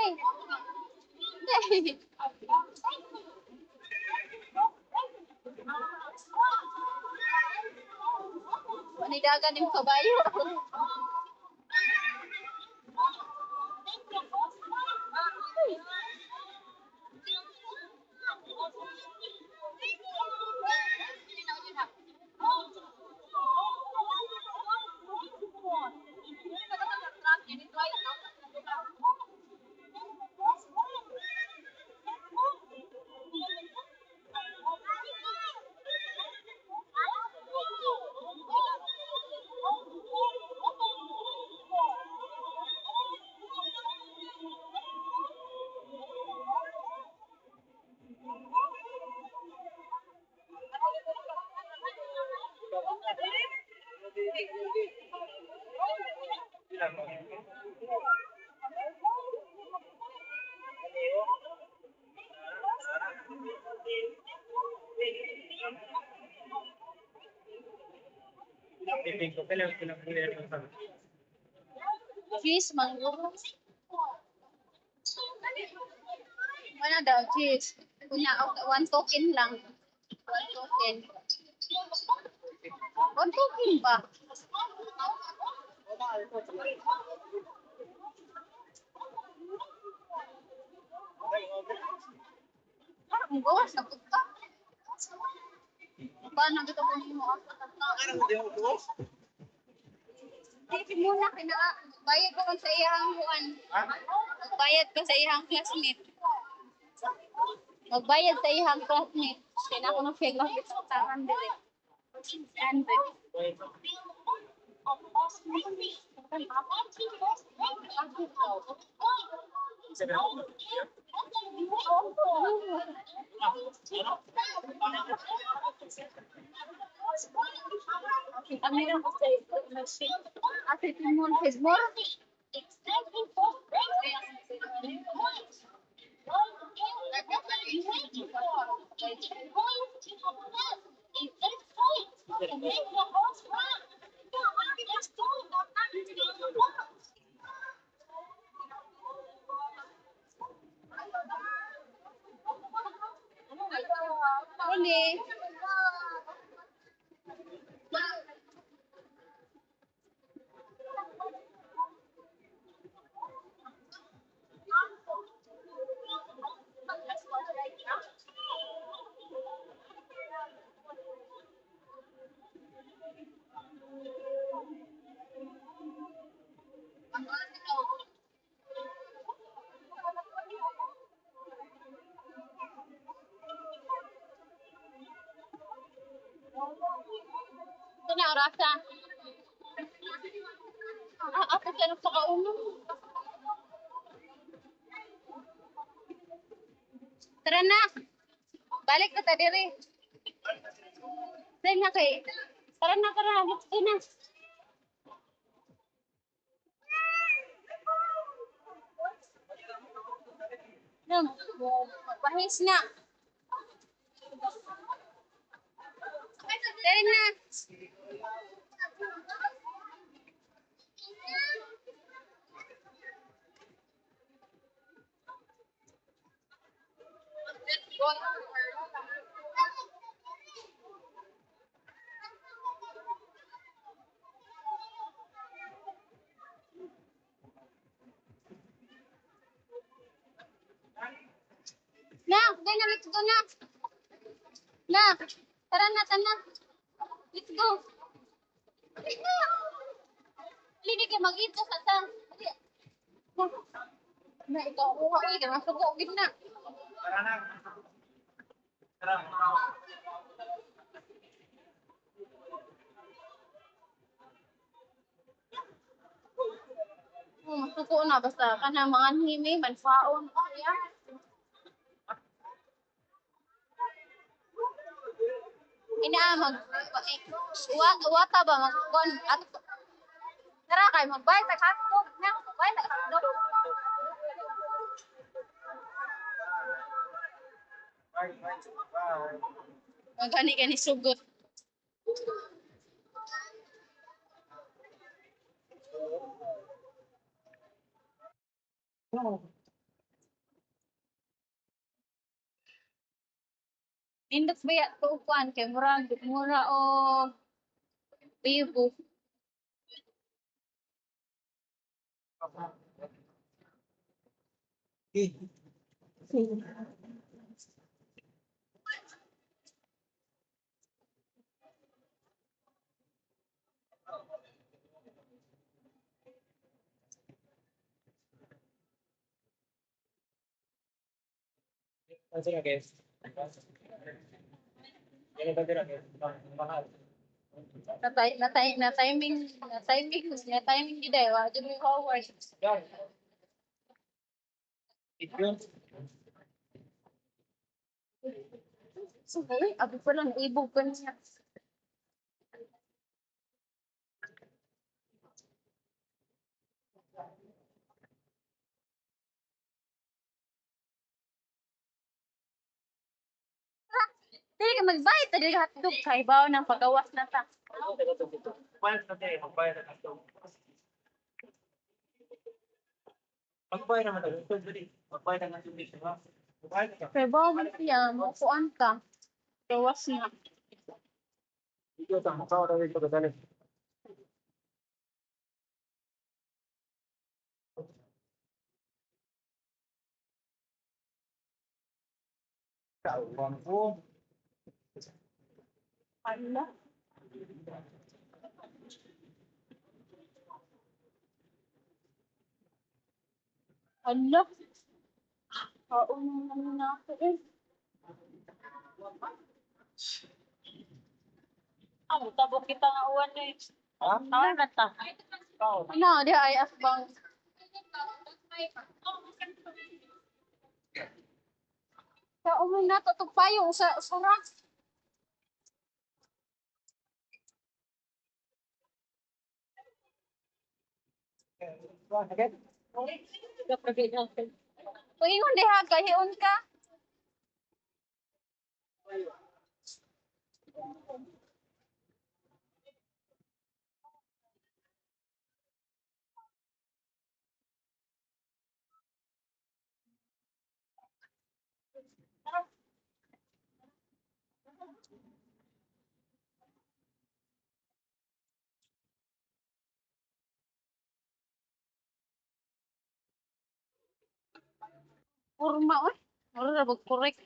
Dali. Dali. Manidagan yung kabayo. Cheese, mango. Wala daw, cheese. Una, one token lang. One token. One token ba? Parang gawas na punta. Paano dito kung mo ako? Hindi muna kina bayad ko sa iyang kuan. Bayad ko sa iyang classmate. Magbayad sa iyang classmate. Kaya ako nang siya gamit sa tangan dire. Andre. Ate Timon Hizmor. Uli. Ito na, orasa. Ah, ako siya ng pakaulo. Tara na. Balik na ta dire. Tara na kay. Tara na, tara. Let's go na. No, pahis na. Tara na. Na, dali na, let's go na. Na, tara na, tara na. Let's go. Dili kay mag-ito sa ta. Dali. Na ikaw kuha uy, kay masugo gid na. Tara na. Tara. Oh, masuko na basta kana mga himi manfaon kaya. Ina mag wata ba mag kon at tara kay magbay ta hotdog na, bay ta hotdog. Bye, bye, bye. Magani gani sugot. No. Nindot ba ya to kuan kay murag mura og bibo. Okay. Pansin na, guys. Yan ang bandera, guys. Mahal. Na timing gid ay wa jud mi forward. Yan. Ito. So, uy, abi pa lang ibog pa niya. Dili ka magbayad, dili ka hotdog kay bawo ng pagawas na ta. Magbayad na tayo. Magbayad na tayo. Magbayad naman tayo. Magbayad na natin dito, ha? Magbayad ka. Kay bawo man siya, mo kuan ka. Gawas na. Dito ta, mukha ko dito kadali. Tawang ko. Ala. Ala. Kaon naman na ako eh. Ah, tabok kita nga uwan eh. Ha? Tawag na ta. Tao. Ano, di ay asbang. Kaon mo na to itong payong sa surat. Sakit? Paingon diha, kahion ka. Kurma, oy. Mura ra bag correct.